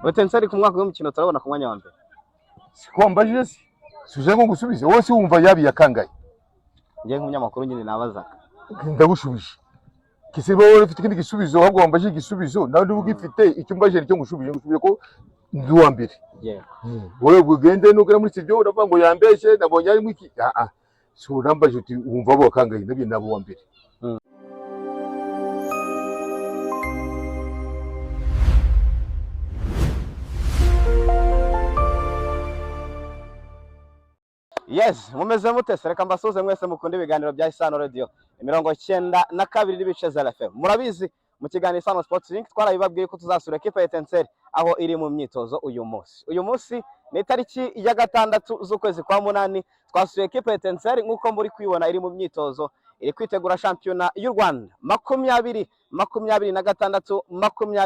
Etincelles ku mwaka w'imikino turabona ku mwanya wa mbere. Siko wambajije, se suje ngo ngusubize? Wowe se wumva yabiye akangaye? Njye nk'umunyamakuru nyine nabazaga. Ndagushubije kise. Wowe ufite ikindi gisubizo? Ahubwo wambajije igisubizo, nawe niba ugifite icyo umbajije nicyo ngushubije. Ngushubije ko ndi uwa mbere. Wowe ugende nugera muri studio uravuga ngo yambeshye, nabonye harimo iki. Ah ah, si urambaje uti wumva bo kangahe? Nabyo nabo uwa mbere. Yes, mumeze mute se? Reka mbasuhuze mwese mukunda ibiganiro bya Isano Radio 92.0 FM. Murabizi, mu kiganiro Isano Sports Link twarabibabwiye ko tuzasura ekipa ya Etincelles aho iri mu myitozo uyu munsi. Uyu munsi ni itariki ya 6 z'ukwezi kwa 8. Twasuye ekipa ya Etincelles nk'uko muri kwibona iri mu myitozo, iri kwitegura shampiyona y'u Rwanda 2026,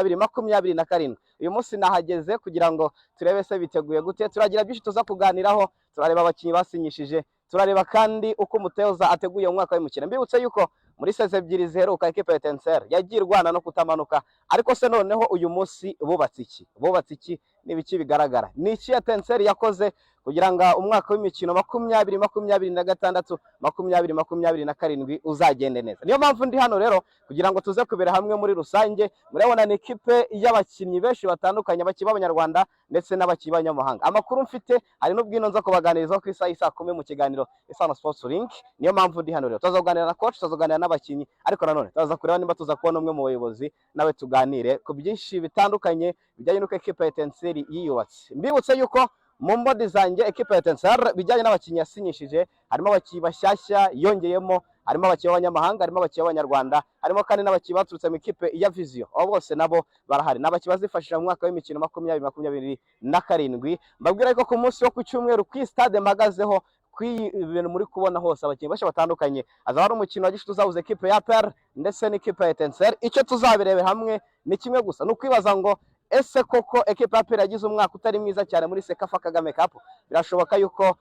2027. Uyu munsi nahageze kugira ngo turebe se biteguye gute. Turagira byinshi tuza kuganiraho, turareba abakinnyi basinyishije, turareba kandi uko umutoza ateguye umwaka w'imikino. Mbibutse yuko muri saison ebyiri ziheruka ekipa ya Etincelles yagiye irwana no kutamanuka, ariko se noneho uyu munsi bubatse iki? Bubatse iki? N'ibiki bigaragara? Ni iki Etincelles yakoze kugira ngo umwaka w'imikino 2026, 2027 uzagende neza? Niyo mpamvu ndi hano rero kugira ngo tuze kubera hamwe muri rusange. Murabona ni ikipe y'abakinnyi benshi batandukanye, abakinnyi b'Abanyarwanda ndetse n'abakinnyi b'abanyamahanga. Amakuru mfite hari n'ubwino nza kubaganirizaho ku isaha y'i saa 10 mu kiganiro Isano Sports Link. Niyo mpamvu ndi hano rero. Tuza kuganira na coach, tuza kuganira n'abakinnyi, ariko nanone tuza kureba nimba tuza kubona umwe mu bayobozi nawe tuganire ku byinshi bitandukanye bijyanye n'uko ekipa ya Etincelles yiyubatse. Mbibutse yuko mu mboni zanjye ekipa ya Etincelles, bijyanye n'abakinnyi yasinyishije, harimo abakinnyi bashyashya yongeyemo, harimo abakinnyi b'abanyamahanga, harimo abakinnyi b'Abanyarwanda, harimo kandi n'abakinnyi baturutse mu ikipe ya Vision. Abo bose nabo barahari, ni abakinnyi bazifashisha mu mwaka w'imikino 2027. Mbabwira ko ku munsi wo ku cyumweru ku stade mpagazeho, kw'iyi ibintu muri kubona hose abakinnyi bashya batandukanye, hazaba hari umukino wa gishuti uzahuza ekipe ya APR ndetse n'ikipe ya Etincelles. Icyo tuzabirebera hamwe ni kimwe gusa, ni ukwibaza ngo ese koko ekipe ya APR yagize umwaka utari mwiza cyane muri CECAFA Kagame Cup, birashoboka yuko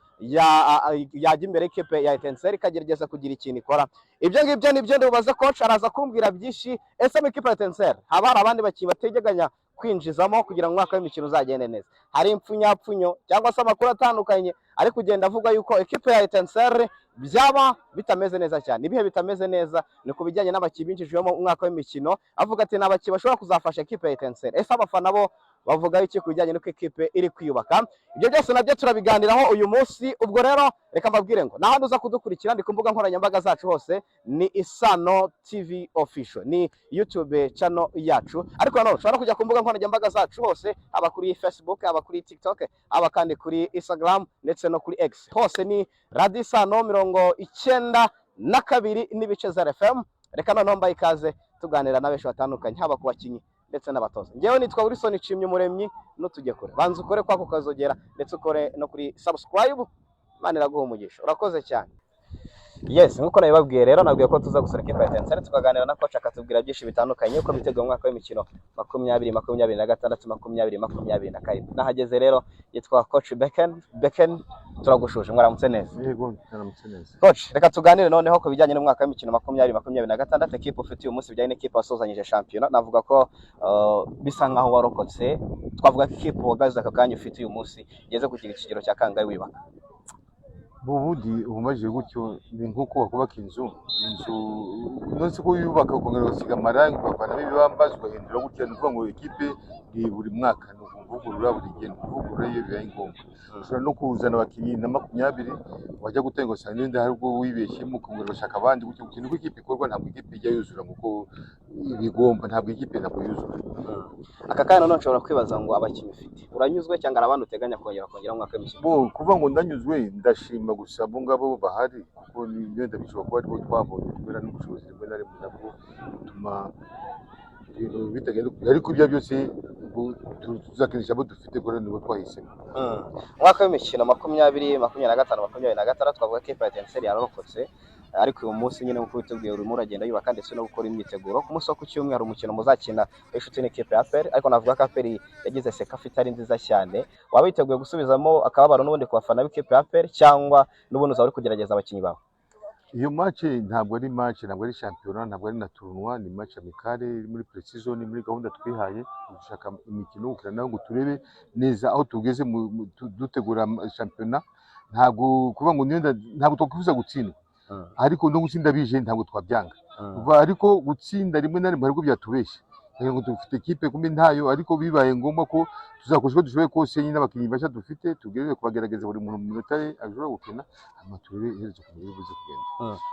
yajya imbere ekipe ya Etincelles ikagerageza kugira ikintu ikora? Ibyo ngibyo nibyo ndibubaze coach, araza kumbwira byinshi. Ese mu ikipe ya Etincelles haba hari abandi bakinnyi bateganya kwinjizamo kugira ngo umwaka w'imikino uzagende neza? Hari impfunyapfunyo cyangwa se amakuru atandukanye ari kugenda avuga yuko ekipe ya Etincelles byaba bitameze neza cyane. Ibihe bitameze neza ni ku bijyanye n'abakinnyi binjijwemo umwaka w'imikino, avuga ati ni abakinnyi bashobora kuzafasha ekipe ya Etincelles. Ese abafana bo bavuga iki ku bijyanye n'uko ekipe iri kwiyubaka? Ibyo byose nabyo turabiganiraho uyu munsi. Ubwo rero reka mbabwire ngo n'ahandi uza kudukurikira ndi ku mbuga nkoranyambaga zacu hose ni Isano TV Official, ni YouTube channel yacu, ariko nanone ushobora no kujya ku mbuga nkoranyambaga zacu hose, haba kuri Facebook, haba kuri TikTok, haba kandi kuri Instagram ndetse no kuri X, hose ni Radio Isano 92.0 FM. Reka noneho mbaye ikaze tuganira na benshi batandukanye, haba ku bakinnyi ndetse n'abatoza. Njyewe nitwa Wilson Nshimye Umuremyi. Nutujye kure, banza ukore kwako kazogera ndetse ukore no kuri subscribe. Imana iraguha umugisha, urakoze cyane. Yes, nkuko nabibabwiye rero, nabwiye ko tuza gusura ekipa ya Etincelles tukaganira na coach akatubwira byinshi bitandukanye uko biteguye umwaka w'imikino 2026, 2027. Nahageze rero, yitwa coach Beken. Beken, turagushuje, mwaramutse neza? Yego, naramutse neza. Coach, reka tuganire noneho ku bijyanye n'umwaka w'imikino 2026. Ekipe ufite uyu munsi bijyanye n'ikipe wasozanyije shampiyona, navuga ko bisa nkaho warokotse. Twavuga ko ikipe uhagaze aka kanya ufite uyu munsi igeze ku kigero cya kangahe wiyubaka? Ubundi umubajije gutyo ni nk'uko wakubaka inzu. Inzu nonese ko yubaka ukongera ugasiga amarangi, ukavanamo ibibambazi, ugahindura gutya. Ni ukuvuga ngo ekipe ni buri mwaka, ni ukuvugurura buri gihe, ni ukuvugurura iyo bibaye ngombwa. Ushobora no kuzana abakinnyi na 20, wajya gutenga ugasanga n'indi hari ubwo wibeshyemo, ukongera ugashaka abandi gutyo gutyo. Niko ikipe ikorwa. Ntabwo ikipe ijya yuzura nk'uko ibigomba, ntabwo ikipe ntabwo yuzura. Aka kanya noneho nshobora kwibaza ngo abakinnyi ufite uranyuzwe cyangwa hari abandi uteganya kongera mu mwaka w'imikino? Bo kuvuga ngo ndanyuzwe, ndashima gusa abo ngabo bahari, kuko wenda bishobora kuba aribo twabonye kubera n'ubushobozi rimwe na rimwe nabwo butuma ibintu bitagenda, ariko ibyo byose ubu tuzakinisha abo dufite kubera nibo twahisemo. Umwaka w'imikino 2025, 2026, twavuga ko ikipe ya Etincelles yararokotse, ariko uyu munsi nyine nk'uko bitubwiye urimo uragenda yubaka ndetse no gukora imyiteguro. Ku munsi wo ku cyumweru umukino muzakina w'inshuti n'ikipe ya APR, ariko navuga ko APR yagize CECAFA itari nziza cyane. Waba witeguye gusubizamo akababaro n'ubundi ku bafana b'ikipe ya APR, cyangwa n'ubundi uzaba uri kugerageza abakinnyi bawe? Iyo match ntabwo ari match, ntabwo ari shampiyona, ntabwo ari na tournoi, ni match amicale iri muri pre-season, muri gahunda twihaye gushaka imikino gukina nayo ngo turebe neza aho tugeze dutegura shampiyona. Ntabwo kuvuga ngo nenda, ntabwo twakwifuza gutsindwa, ariko no gutsinda bije ntabwo twabyanga. Ariko gutsinda rimwe na rimwe haribwo byatubeshya, kugira ngo dufite ekipe kumbe ntayo. Ariko bibaye ngombwa ko tuzakora uko dushoboye kose nyine, abakinnyi bashya dufite tugerageze kubagerageza buri muntu mu minota ye ashobora gukina, hanyuma turebe iherezo ukuntu biri buze kugenda.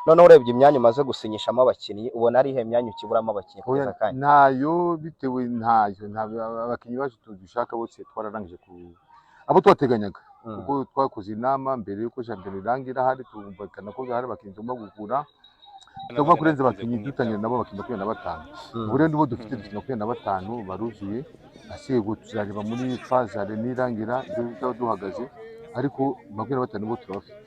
Noneho urebye imyanya umaze gusinyishamo abakinnyi, ubona ari iyihe myanya ukiburamo abakinnyi Oya, kugeza akanya? Ntayo, bitewe ntayo, ntabwo abakinnyi bacu dushaka bose twararangije ku abo twateganyaga, kuko twakoze inama mbere y'uko shampiyona irangira, hari tumvikana ko hari abakinnyi tugomba kugura, tugomba kurenza abakinnyi dutangira nabo abakinnyi 25. Ubu rero nibo dufite 25 baruzuye, asigaye ubwo tuzareba muri phase nirangira ibyo tuzaba duhagaze, ariko 25 bo turabafite.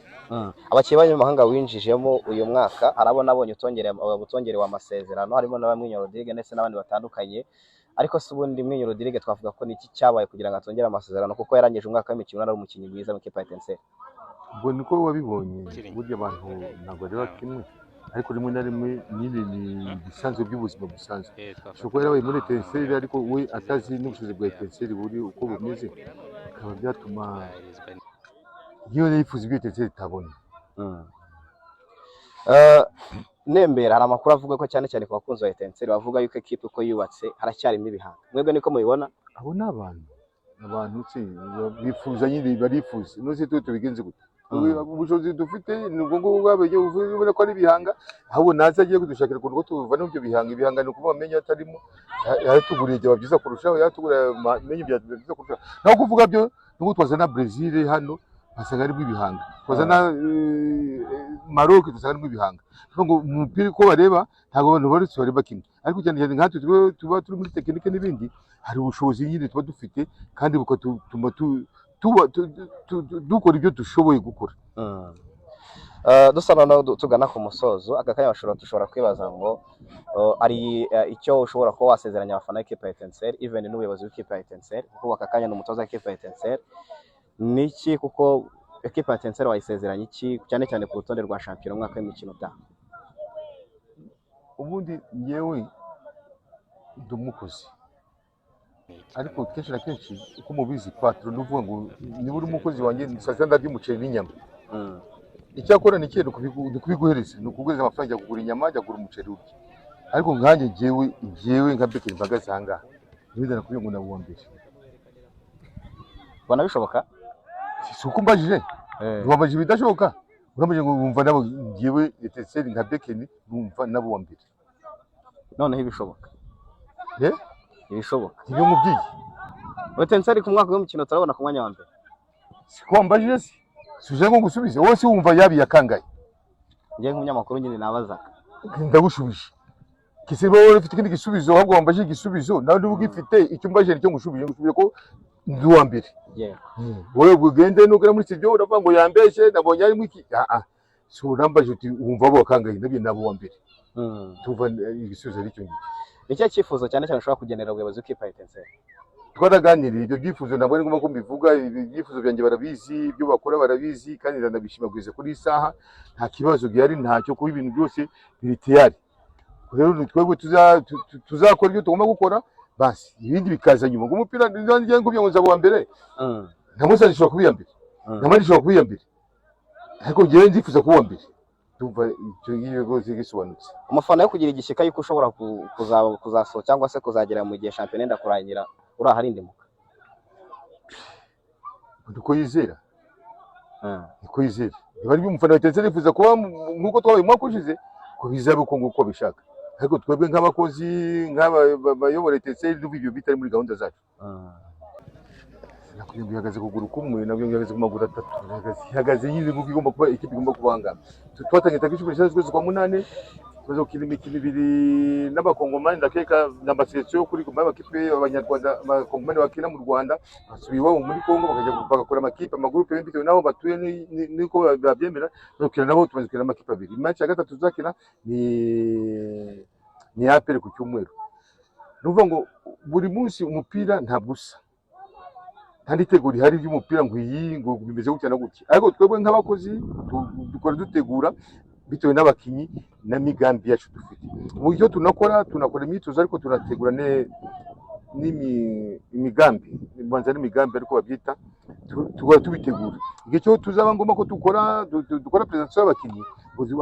Abakinnyi b'abanyamahanga winjijemo uyu mwaka, hari abo nabonye utongerewe amasezerano, harimo na Mwinyo Rodrigue ndetse n'abandi batandukanye. Ariko se ubundi Mwinyo Rodrigue twavuga ko niki cyabaye kugira ngo atongere amasezerano, kuko yarangije umwaka w'imikino ari umukinnyi mwiza mu ikipe ya Etincelles? Ubwo niko wabibonye. Burya abantu ntabwo bareba kimwe, ariko rimwe na rimwe nyine ni ibisanzwe by'ubuzima busanzwe. Ashobora kuba yarabaye muri Etincelles ariko we atazi n'ubushobozi bwa Etincelles buri uko bumeze, bikaba byatuma nk'iyo yifuza ibyo Etincelles itabona. Nembera, hari amakuru avuga ko cyane cyane ku bakunzi ba Etincelles bavuga yuko ekipe uko yubatse haracyarimo ibihanga. Mwebwe niko mubibona? Abo ni abantu se bifuza nyine, barifuza. None se twe tubigenze gute? Ubushobozi dufite ni ubwo ngubwo bwabaye, ubona ko ari ibihanga, ahubwo naza agiye kudushakira ukuntu ko tuvana ibyo bihanga. Ibihanga ni ukuvuga amenyo atarimo, yatuguriye byaba byiza kurushaho, yatuguriye amenyo byaba byiza kurushaho. Naho kuvuga byo nubwo twazana Brazil hano basanga harimo ibihanga, twazana Maroc dusanga harimo ibihanga. Tuvuga ngo umupira uko bareba, ntabwo abantu baretse bareba kimwe, ariko cyane cyane nkatwe tuba turi muri technique n'ibindi, hari ubushobozi nyine tuba dufite kandi bukatuma tuba dukora ibyo dushoboye gukora. Dusa noneho tugana ku musozo, aka kanya dushobora kwibaza ngo ari icyo ushobora kuba wasezeranya abafana b'ikipe ya Etincelles, even n'ubuyobozi bw'ikipe ya Etincelles, kuko aka kanya ni umutoza w'ikipe ya Etincelles, ni iki? Kuko ekipe ya Etincelles wayisezeranya iki, cyane cyane ku rutonde rwa shampiyona umwaka w'imikino utaha? Ubundi njyewe ndi umukozi, ariko kenshi na kenshi uko mubizi, patron ni uvuga ngo niba uri umukozi wanjye, saa sita ndarya umuceri n'inyama. Icyakora ni ikintu ni kubiguhereza, ni ukuguhereza amafaranga, ajya kugura inyama, ajya kugura umuceri urya. Ariko nkanjye njyewe nka Bekeri mpagaze aha ngaha, niba nakubwiye ngo naba uwa mbere. Ubona bishoboka? Si uko umbajije, wambajije ibidashoboka, urambajije ngo wumva nabo. Njyewe Etincelles nka Bekeri numva nabo uwa mbere. Noneho ibishoboka? Eh? Ibishoboka? Ibyo nkubwiye. Etincelles ku mwaka w'imikino turabona ku mwanya wa mbere? Si ko wambajije, si uje ngo ngusubize? Wowe si wumva yabiye akangaye? Njyewe nk'umunyamakuru nyine nabazaga. Ndagushubije kese. Wowe ufite ikindi gisubizo, ahubwo wambajije igisubizo nawe niba ugifite. Icyo umbajije nicyo ngushubije, ngushubije ko ndi uwa mbere. Wowe ugende nugera muri studio uravuga ngo yambeshye, nabonye harimo iki. Ah ah, si urambajije uti wumva bo wakangaye? Nabyo nabo uwa mbere. Tuva igisubizo ari icyo ngicyo. Ni cyo cyifuzo cyane cyane ushobora kugenera ubuyobozi bw'ikipe ya Etincelles? Twaraganiriye ibyo byifuzo, ntabwo ari ngombwa ko mbivuga. Ibi byifuzo byanjye barabizi, ibyo bakora barabizi, kandi ndanabishima kugeza kuri iyi saha. Nta kibazo gihari, ntacyo, kuba ibintu byose biri tayari. Rero ni twebwe tuzakora ibyo tugomba gukora, basi ibindi bikaza nyuma. Ngo umupira ngiye nkubye ngo nzaba uwa mbere, nka Musanze ishobora kuba iya mbere, na Mali ishobora kuba iya mbere, ariko njyewe ndifuza kuba uwa mbere. Ndumva icyo ngicyo rwose gisobanutse. Umufana yo kugira igishyika yuko ushobora kuzasohoka cyangwa se kuzagera mu gihe shampiyona yenda kurangira uri aharindimuka? Niko yizera, niko yizera. Niba ari umufana wa Etincelles yifuza kuba nk'uko twabaye umwaka ushize, ko bizaba uko nguko bishaka. Ariko twebwe nk'abakozi, nk'abayobora Etincelles, ndumva ibyo bitari muri gahunda zacu. Nakubwiye ngo ihagaze kuguru kumwe, nabyo ngo ihagaze ku maguru atatu. Ihagaze nyine nk'uko igomba kuba, ikipe igomba kubangama. Twatangiye tariki 13 z'ukwezi kwa munani, tumaze gukina imikino ibiri n'abakongomani, ndakeka na amasélection kuri amakipe abanyarwanda, abakongomani bakina mu Rwanda basubiye iwabo muri Kongo, bakajya bagakora amakipe, amagurupe bitewe n'aho batuye n'uko babyemera, bagakina nabo. Tumaze gukina amakipe abiri. Match ya gatatu tuzakina ni APR ku cyumweru. Ni ukuvuga ngo buri munsi umupira ntabwo usa, nta n'iteguro rihari ry'umupira ngo iyi ngo bimeze gutya na gutya. Ariko twebwe nk'abakozi dukora dutegura. Bitewe n'abakinyi na migambi yacu dufite. Uburyo tunakora imyitozo, ariko tunategura imigambi, banza n'imigambi, ariko babyita tugora tubitegura. Igihe cyo tuzaba ngombwa ko dukora dukora présentation y'abakinyi,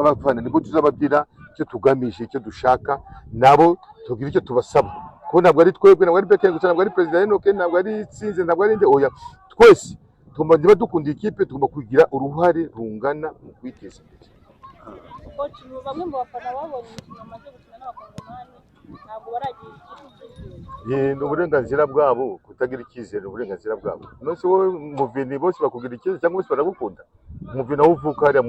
abafana nibwo tuzababwira icyo tugamije, icyo dushaka, nabo tugira icyo tubasaba, kuko ntabwo ari twebwe, ntabwo ari Bekeni gusa, ntabwo ari Perezida Enoke, ntabwo ari Tsinze, ntabwo ari nde, oya, twese tugomba, niba dukunda ikipe, tugomba kugira uruhare rungana mu kuyiteza imbere. Coach, bamwe mu bafana babonye umukino bamaze gukina n'Abakongomani ntabwo baragira ikipe icyizere. Ye, ni uburenganzira bwabo kutagira icyizere, ni uburenganzira bwabo. None se wowe muvini bose bakugira icyizere cyangwa bose baragukunda? Muvini aho uvuka hariya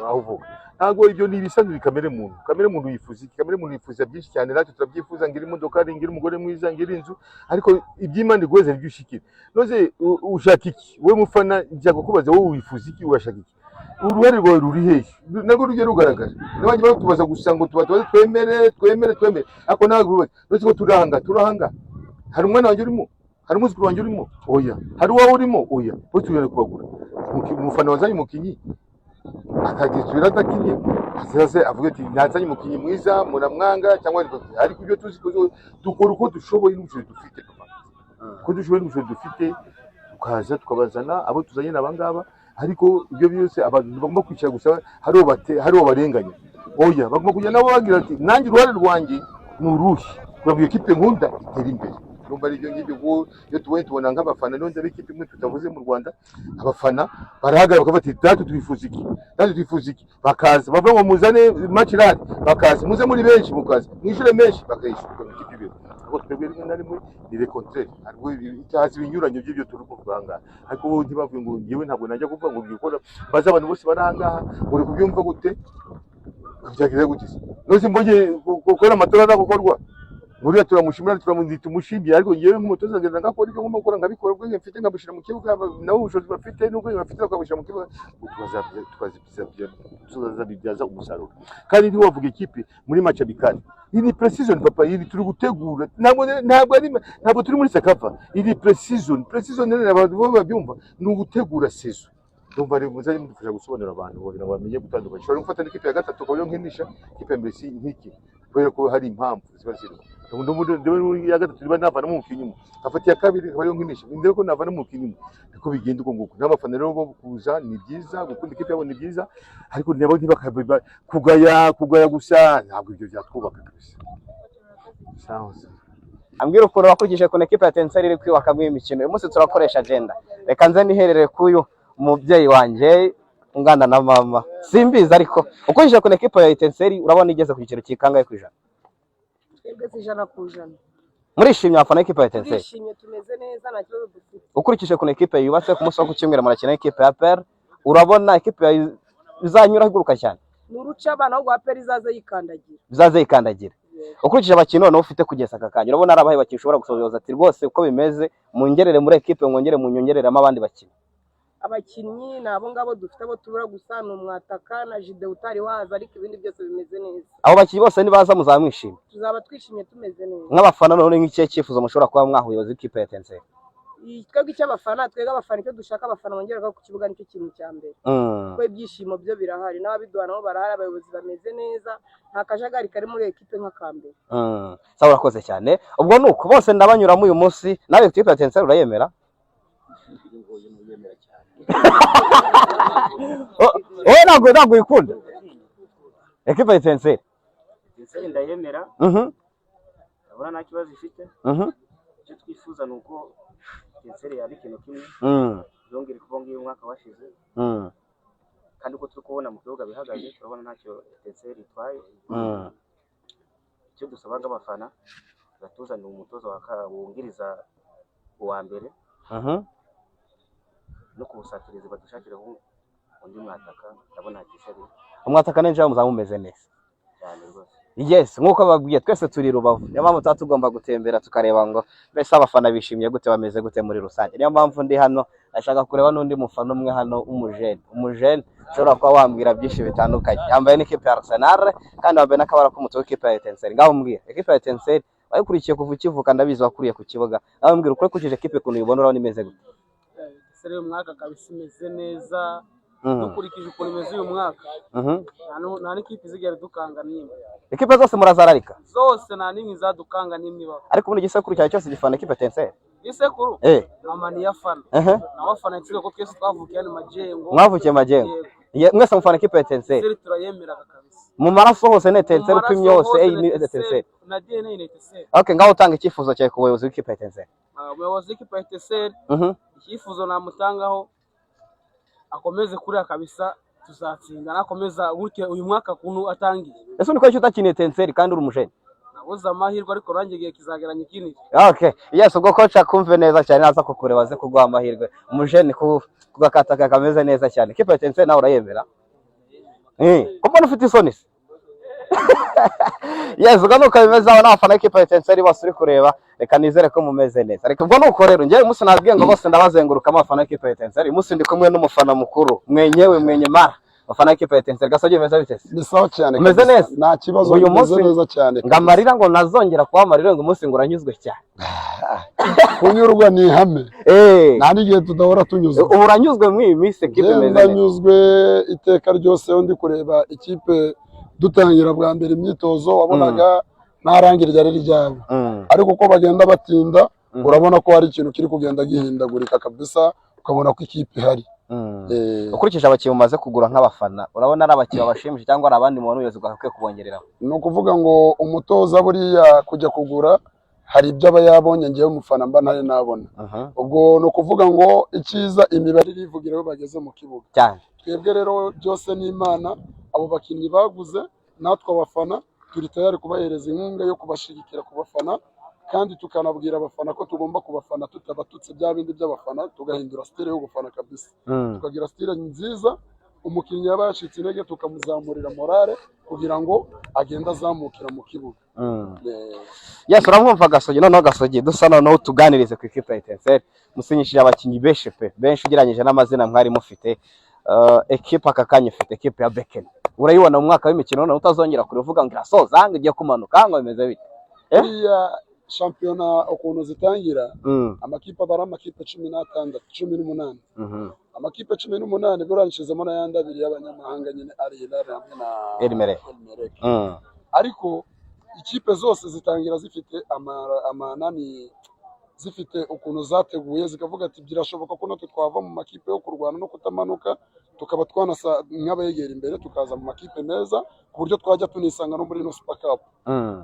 aho uvuka, ntabwo ibyo ni ibisanzwe. Kamere muntu, kamere muntu yifuza iki? Kamere muntu yifuza byinshi cyane, natwe turabyifuza: ngira imodoka, ngira umugore mwiza, ngira inzu. Ariko iby'Imana iguheze nibyo ushikira. None ushaka iki wowe mufana? Njya kukubaza, wowe wifuza iki? Urashaka iki? Uruhare rwawe ruri hehe? Nabwo rujya rugaragara. N'abandi batubaza gusa ngo tuba tubaze, twemere, twemere, twemere, ariko ntabwo bibaza. Uretse ko turahanga, hari umwana wanjye urimo? Hari umwuzukuru wanjye urimo? Oya. Hari uwawe urimo? Oya. Bose tugenda kubagura. Umufana wazanye umukinyi akagisubira adakinye, azaze avuge ati nazanye umukinyi mwiza, muramwanga cyangwa. Ariko ibyo tuzi ko dukora uko dushoboye n'ubushobozi dufite, papa, uko dushoboye n'ubushobozi dufite, tukaza tukabazana. Abo tuzanye ni abangaba. Ariko ibyo byose, abantu ntibagomba kwicara gusa hari uwo barenganya, oya. Bagomba kujya nabo bagira ati nanjye uruhare rwanjye ni uruhe kugira ngo iyo kipe nkunda itere imbere? Urumva ari ibyo ngibyo. Kuko iyo tubonye, tubona nk'abafana n'undi b'ikipe imwe tutavuze mu Rwanda, abafana barahagarara bakavuga ati natwe twifuza iki, natwe twifuza iki, bakaza bavuga ngo muzane match irahari, bakaza, muze muri benshi, mukaza mwishyure menshi, bakayishyura kugira ngo ikipe ibeho. Ariko twebwe rimwe na rimwe ni le contraire, hariho haza ibinyuranyo by'ibyo turi kuvuga aha ngaha. Ariko bo ntibavuge ngo njyewe ntabwo najya kuvuga ngo mbikora, baze abantu bose bari aha ngaha. Uri kubyumva gute? Byagenze gute se? None mbonye gukora amatora adakorwa, buriya turamushimira, tumushimiye, ariko njyewe nk'umutoza ngenda ngakora ibyo ngomba gukora, nkabikora, ubwenge mfite nkabushyira mu kibuga, nabo ubushobozi bafite n'ubwenge bafite bakabushyira mu kibuga, tuzabibyaza umusaruro. Kandi ntiwavuga ikipe muri match amicale. Iyi ni pre-season, papa, iyi turi gutegura, ntabwo turi muri CECAFA. Iyi ni pre-season. Pre-season rero abantu bo babyumva ni ugutegura saison. Ndumva ari muzajye mudufasha gusobanurira abantu kugira ngo bamenye gutandukanya. Ushobora gufata n'ikipe ya gatatu ukaba nkinisha ikipe ya mbere, si nk'iki, kubera ko hari impamvu ziba zirimo. Ndabona iya gatatu niba navanamo umukinnyi umwe, nkafata iya kabiri akaba ariyo nkinisha, ndebe ko navanamo umukinnyi umwe. Niko bigenda uko nguko. N'abafana rero bo kuza ni byiza, gukunda ikipe yabo ni byiza, ariko nabo ntibakabe kugaya, kugaya gusa ntabwo ibyo byatwubaka kabisa. Sawa sawa. Ambwira ukuntu wakurikije ukuntu ekipa ya Etincelles iri kwiyubaka muri iyi mikino. Uyu munsi turakoresha agenda. Reka nze niherere k'uyu mubyeyi wanjye ungana na mama, simbizi, ariko ukurikije ukuntu ekipa ya Etincelles, urabona igeze ku kigero kikangahe ku ijana? Twebwe si 100%. Murishimye abafana b'ikipe ya Etincelles? Turishimye, tumeze neza, nta kibazo dufite. Ukurikije ukuntu ekipe yubatse, ku munsi wo ku cyumweru murakina ekipe ya APR, urabona ekipe ya izanyura iguruka cyane? Ni uruca abana, ahubwo APR izaze yikandagira. Bizaze yikandagira. Ukurikije abakinnyi noneho ufite kugeza aka kanya, urabona ari abahe bakinnyi ushobora gusohoza ati rwose uko bimeze mungerere muri ekipe, mwongere munyongereremo abandi bakinnyi? Abakinnyi ni abo ngabo dufite, abo tubura gusa ni umwataka na jide utari waza, ariko ibindi byose bimeze neza. Abo bakinnyi bose nibaza muzaba mwishimye? Tuzaba twishimye, tumeze neza. Nk'abafana none, nk'ikihe cyifuzo mushobora kuba mwaha ubuyobozi bw'ikipe ya Etincelles? Twebwe icy'abafana, twebwe abafana icyo dushaka, abafana bongera ku kibuga, nicyo kintu cya mbere, kuko ibyishimo byo birahari, n'ababiduha nabo barahari, abayobozi bameze neza, nta kajagari kari muri ekipe nk'akambere. Sawa, urakoze cyane. Ubwo ni uko bose ndabanyuramo uyu munsi. Nawe ikipe ya Etincelles urayemera? Yemera cyane. Wowe ntabwo uyikunda ekipe ya Etincelles? Etincelles ndayemera. Ndabona nta kibazo ifite. Icyo twifuza ni uko Etincelles yaba ikintu kimwe, yongere kuba ngiyo umwaka washize. Kandi uko turi kubona mu kibuga bihagaze, turabona ntacyo Etincelles itwaye. Icyo dusaba nk'abafana, batuzanira umutoza wungiriza uwa mbere, no kubusatirizi badushakiraho undi mwataka. Ndabona Etincelles Umwataka ninjira muzaba mumeze neza. Cyane rwose. Yes, nk'uko babwiye, twese turi Rubavu, niyo mpamvu tuba tugomba gutembera tukareba ngo mbese abafana bishimye gute, bameze gute muri rusange. Niyo mpamvu ndi hano, ndashaka kureba n'undi mufana umwe hano w'umujene, umujene ushobora kuba wambwira byinshi bitandukanye. Yambaye n'ikipe ya Arsenal kandi yambaye n'akabara k'umutuku w'ikipe ya Etincelles. Ngaho mbwira, ekipe ya Etincelles wayikurikiye kuva ukivuka, ndabizi wakuriye ku kibuga. Ngaho mbwira, ukurikije ekipe ukuntu uyibona, urabona imeze gute? Etincelles uyu mwaka kabisa imeze neza. Dukurikije ukuntu imeze uyu mwaka, nta n'ikipe izigera idukanga n'imwe. Ekipe zose murazararika? Zose, nta n'imwe izadukanga n'imwe ibaho. Ariko ubundi igisekuru cyawe cyose gifana ekipe Etincelle? Isekuru? Eh. Mama niyo afana. Nawe afana Etincelle kuko twese twavukiye hano Majengo. Mwavukiye Majengo? Yego. Mwese mufana ekipe Etincelle? Etincelle turayemeraga kabisa. Mu maraso hose ni Etincelle, Mu upimye maraso hose hose ni ni Etincelle. Na DNA ni Etincelle. Okay, ngaho utanga icyifuzo cyawe ku buyobozi bw'ikipe Etincelle. Umuyobozi w'ikipe ya Etincelle, icyifuzo namutangaho, akomeze kuriya kabisa, tuzatsinda nakomeza gutya uyu mwaka kuntu atangiye. Ese undi ko utakiniye Etincelle kandi uri umujene? Nabuze amahirwe, ariko nanjye igihe kizagera nyikinire. Okay, yes, ubwo coach akumve neza cyane, naza kukureba aze kuguha amahirwe. Umujene ku kugakataka kameze neza cyane. Ikipe ya Etincelle nawe urayemera? Ko mbona ufite isoni se? Yes, ubwo nuko bimeze, aho n'abafana b'ikipe ya Etincelle bose uri kureba, reka nizere ko mumeze neza. Reka ubwo nuko rero, njyewe uyu munsi nabwiye ngo bose ndabazengurukamo abafana b'ikipe ya Etincelle. Uyu munsi ndi kumwe n'umufana mukuru, mwenyewe mwenye mara. Abafana b'ikipe ya Etincelle, Gasogi, bimeze bite se? Ni sawa cyane. Umeze Kabisa. neza? Nta kibazo. Uyu Umeze munsi neza cyane. ngo amarira ngo nazongera kuba amarira, ngo umunsi ngo uranyuzwe cyane. Kunyurwa ni ihame. Nta n'igihe tudahora tunyuzwe. Ubu uranyuzwe muri iyi minsi, ekipe Njyewe imeze neza? Ndanyuzwe iteka ryose. Iyo ndi kureba ikipe dutangira bwa mbere imyitozo, wabonaga nta rangi ryari ryabo, ariko uko bagenda batinda, urabona ko hari ikintu kiri kugenda gihindagurika kabisa, ukabona ko ikipe ihari. Ukurikije abakinnyi umaze kugura nk'abafana, urabona ari abakinnyi babashimishije cyangwa ari abandi mubona ubuyobozi bwakwiye kubongereraho? Ni ukuvuga ngo umutoza buriya kujya kugura hari ibyo aba yabonye ngewe umufana mba ntari nabona. Ubwo ni ukuvuga ngo icyiza imibare irivugira iyo bageze mu kibuga. Cyane. Twebwe rero byose ni Imana. Abo bakinnyi baguze, natwe abafana turi tayari kubahereza inkunga yo kubashigikira, kubafana, kandi tukanabwira abafana ko tugomba kubafana tutabatutse, bya bindi by'abafana, tugahindura style yo gufana kabisa, tukagira style nziza. Umukinnyi yaba yacitse intege tukamuzamurira morale kugira ngo agende azamukira mu kibuga. Yes, uramwumva Gasogi. Noneho Gasogi, dusa noneho tuganirize ku ikipe ya Etincelle. Musinyishije abakinnyi benshi pe, benshi ugereranyije n'amazina mwari mufite. Ekipe aka kanya ifite ekipe ya Beken, urayibona mu mwaka w'imikino noneho utazongera kuruvuga ngo irasoza, ngo igiye kumanuka, ngo bimeze bite? Buriya shampiyona ukuntu zitangira, amakipe aba ari amakipe 16, 18. Amakipe 18 buriya nshizemo n'ayandi abiri y'abanyamahanga nyine, Al Hilal hamwe na El Merreikh. El Merreikh. Ariko ikipe zose zitangira zifite amanani, zifite ukuntu zateguye, zikavuga ati birashoboka ko natwe twava mu makipe yo kurwana no kutamanuka, tukaba twanasa nk'abayegera imbere, tukaza mu makipe meza ku buryo twajya tunisanga no muri ino Super Cup.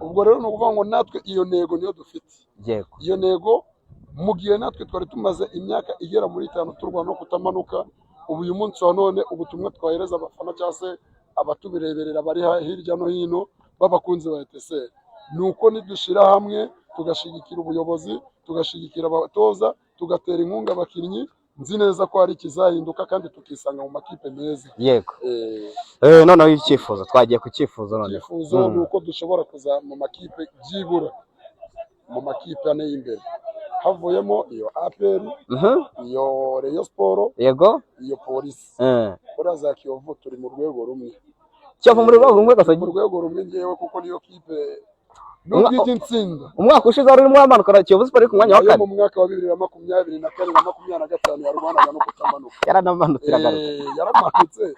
Ubwo rero ni ukuvuga ngo natwe iyo ntego niyo dufite. Iyo ntego, mu gihe natwe twari tumaze imyaka igera muri 5 turwana no kutamanuka, ubu uyu munsi wa none ubutumwa twahereza abafana cyangwa se abatubireberera bari hirya no hino b'abakunzi ba Etincelle ni uko nidushyira hamwe, tugashyigikira ubuyobozi, tugashyigikira abatoza, tugatera inkunga abakinnyi, nzi neza ko hari ikizahinduka kandi tukisanga mu makipe meza. Noneho icyifuzo, twagiye ku cyifuzo noneho. Icyifuzo ni uko dushobora kuza mu makipe, byibura mu makipe ane y'imbere, havuyemo iyo APR, iyo Rayon Sport, iyo Polisi. Buriya za Kiyovu turi mu rwego rumwe. Kiyovu muri rwego rumwe, Gasogi? Mu rwego rumwe ngewe, kuko niyo kipe nubwo ijya intsinda. Umwaka ushize wari urimo wamanuka na Kiyovu Sport iri ku mwanya wa Nayo kane. mu mwaka wa 2024 na 25 yarwanaga no kutamanuka. Yaranamanutse iragaruka. Yaramanutse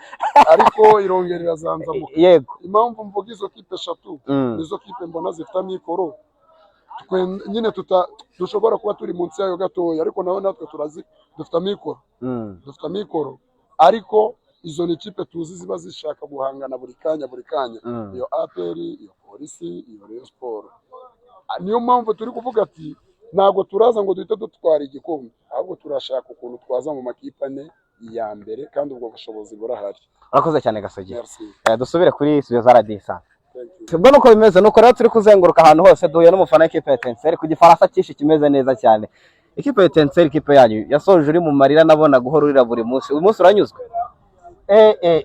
ariko irongera irazanzamuka. Impamvu mvuga izo kipe eshatu, nizo kipe mbona zifite amikoro. Twe nyine tuta dushobora kuba turi munsi yayo gatoya, ariko nawe natwe turazi dufite amikoro. Dufite amikoro, ariko izo ni ikipe tuzi ziba zishaka guhangana buri kanya buri kanya. Iyo APR, iyo Polisi, iyo Rayon Sport. Niyo mpamvu turi kuvuga ati ntabwo turaza ngo duhite dutwara igikombe, ahubwo turashaka ukuntu twaza mu makipe ane ya mbere, kandi ubwo bushobozi burahari. Urakoze cyane, Gasogi. Merci. Dusubire kuri studio za Radio Isange. Thank you. Ubwo nuko bimeze, nuko rero turi kuzenguruka ahantu hose, duhuye n'umufana w'ikipe ya Etincelle ku gifaransa cyinshi kimeze neza cyane. Ikipe ya Etincelle, ikipe yanyu yasoje uri mu marira, nabona guhora urira buri munsi. Uyu munsi uranyuzwe?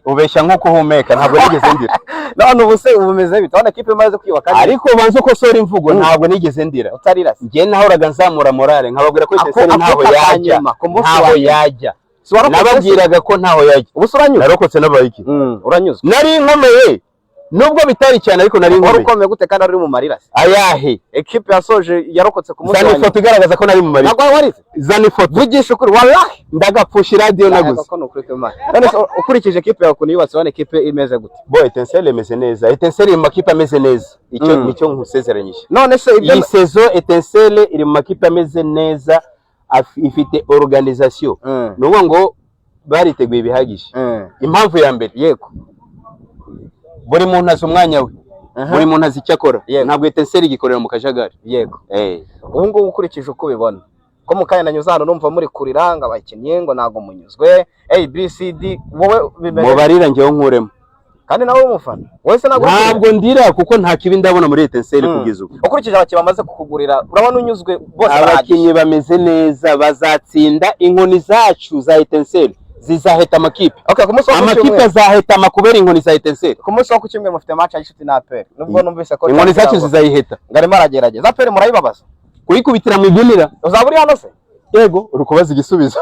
Ubeshya nk'uko uhumeka, ntabwo nigeze ndira. None ubu se ubu bimeze bite? Urabona ikipe imaze kwiyubaka neza. Ariko ubanza ukosora imvugo, ntabwo nigeze ndira. Utarira se? Njye nahoraga nzamura morale, nkababwira ko Etincelle ntaho Ako yajya. kanyuma, ku munsi Ntaho wa nyuma. yajya. Si warokotse se? Nababwiraga ko ntaho yajya. Ubu se uranyuzwe? Narokotse n'abayiki. Uranyuzwe? Nari nkomeye. Nubwo bitari cyane, ariko nari Wari nkomeye. ukomeye gute kandi ari mu marira se? Ayahe? Ekipe yasoje yarokotse ku munsi Zana wa nyuma. ifoto igaragaza ko nari mu marira. Ntabwo warize. Zana ifoto. Vugisha ukuri, wallahi. Ndagapfusha iradiyo naguze. Ko ni ukuri kw'Imana. None se ukurikije ekipe yawe ukuntu yubatse, urabona ekipe imeze gute? Bo, Etincelle imeze neza. Etincelle iri mu makipe ameze neza, icyo nicyo nkusezeranyije. None se ibyo Iyi saison Etincelle iri mu makipe ameze neza, ifite organisation. Ni ukuvuga ngo bariteguye bihagije. Impamvu ya mbere, buri muntu azi umwanya we, buri muntu azi icyo akora. Ntabwo Etincelle igikorera mu kajagari. Ubu ngubu ukurikije uko ubibona, ko mu kanya nanyuze hano numva muri kurira ngo abakinnyi ngo ntabwo munyuzwe, A B C D, wowe bimeze Mubarira njyewe nkuremo. Kandi nawe w'umufana wowe se ntabwo uri kurira? Ntabwo ndira kuko nta kibi ndabona muri Etincelle kugeza ubu. Ukurikije abakinnyi bamaze kukugurira, urabona unyuzwe? Bose barahagije? Abakinnyi bameze neza, bazatsinda. Inkoni zacu za Etincelle zizaheta amakipe. Okay, ku munsi wo ku Amakipe cyumweru azaheta kubera inkoni za Etincelle. Ku munsi wo ku cyumweru mufite match ya gishuti na APR, nubwo numvise ko Inkoni zacu zizayiheta. ngo arimo aragerageza. APR murayibabaza? Kuyikubitira mu igunira. Uzaba uri hano se? Yego, uri kubaza igisubizo,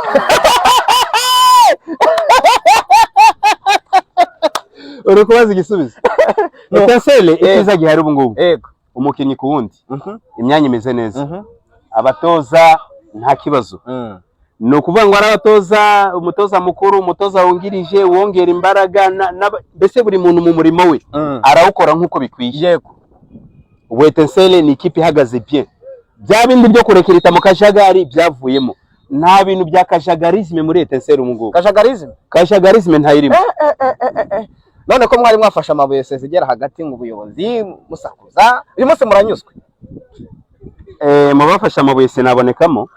uri kubaza igisubizo. Etincelle, icyiza gihari ubu ngubu, umukinnyi ku wundi, imyanya imeze neza, abatoza nta kibazo. Ni ukuvuga ngo ari abatoza, umutoza mukuru, umutoza wungirije wongera imbaraga, mbese buri muntu mu murimo we arawukora nk'uko bikwiye. Ubu Etincelle ni ikipe ihagaze bien. Bya bindi byo kurekirita mu kajagari byavuyemo. Nta bintu bya kajagarisme muri Etincelle ubu ngubu. Kajagarisme? Kajagarisme ntayirimo. None ko mwari mwafashe amabuye sezi igera hagati mu buyobozi musakuza, uyu munsi muranyuzwe? Mu bafashe amabuye sinabonekamo.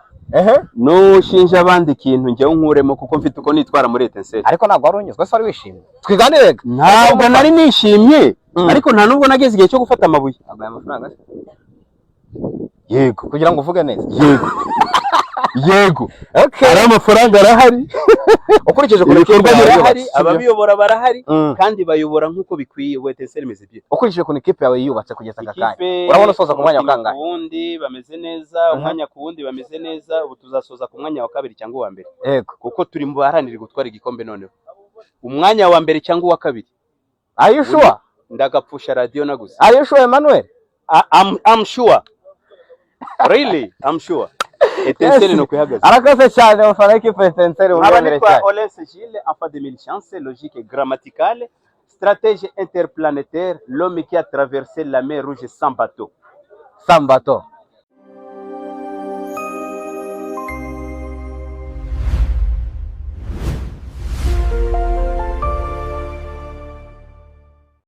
Nushinja abandi ikintu, njyewe nkuremo, kuko mfite uko nitwara muri Etincelle. Ariko ntabwo wari unyuzwe se? Wari wishimye? Twiganire. Ntabwo nari nishimye, ariko nta nubwo nageze igihe cyo gufata amabuye. Aguye amafaranga se? Yego. Kugira ngo uvuge neza? Yego. Ari amafaranga arahari. Ukurikije ukuntu Ibikorwa ikipe yawe birahari. yubatse, sibyo? Ababiyobora barahari kandi bayobora nk'uko bikwiye. Ubu Etincelle imeze bien. Ukurikije ukuntu ikipe yawe yubatse kugeza aka kanya, Ikipe, urabona usoza ku mwanya wa umukinnyi kangahe? ku wundi bameze neza, umwanya ku wundi bameze neza. Ubu tuzasoza ku mwanya wa kabiri cyangwa uwa mbere, kuko turi mu baharanira gutwara igikombe. Noneho umwanya wa mbere cyangwa uwa kabiri. Are you sure? Ndagapfusha radiyo naguze. Are you sure, Emmanuel? I'm sure, really, I'm sure. Etincelle ni uko ihagaze. Arakoze cyane abafana b'ikipe Etincelle, Nkaba mumwemere nitwa cyane. Olens Gilles, enfant de mille chances, logique et grammaticale, stratège interplanétaire, l'homme qui a traversé la mer Rouge sans bateau. Sambato.